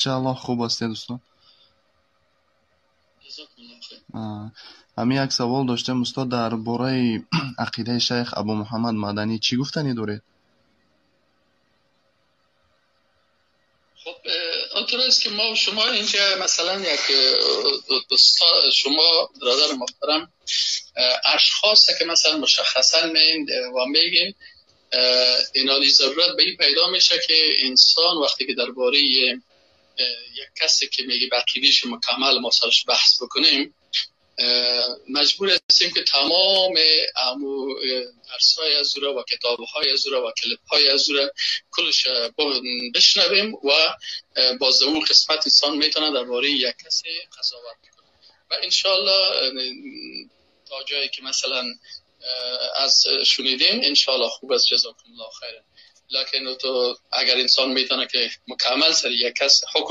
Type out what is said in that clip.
Иншааллоҳ, хуб ҳастед, устод? Ҳамин як савол доштем, устод, дар бораи ақидаи шайх Абу Муҳаммад Маданӣ чӣ гуфтанӣ доред? Хуб, онطور است که ما شما اینجا مثلا یک شما برادر محترم اشخاص که مثلا مشخصا میگیم و میگیم اینالی ضرورت به این پیدا میشه که انسان وقتی که درباره یک کسی که میگه به عقیده‌اش مکمل ما سرش بحث بکنیم، مجبور هستیم که تمام امو درس‌های از او و کتاب‌های از او و کلیپ‌های از او کلش بشنویم و باز اون قسمت انسان میتونه درباره یک کسی قضاوت کنه و انشالله تا جایی که مثلا از شنیدیم انشالله خوب است. جزاکم الله خیرا. لکن تو اگر انسان میتونه که مکمل سر یک کس حکم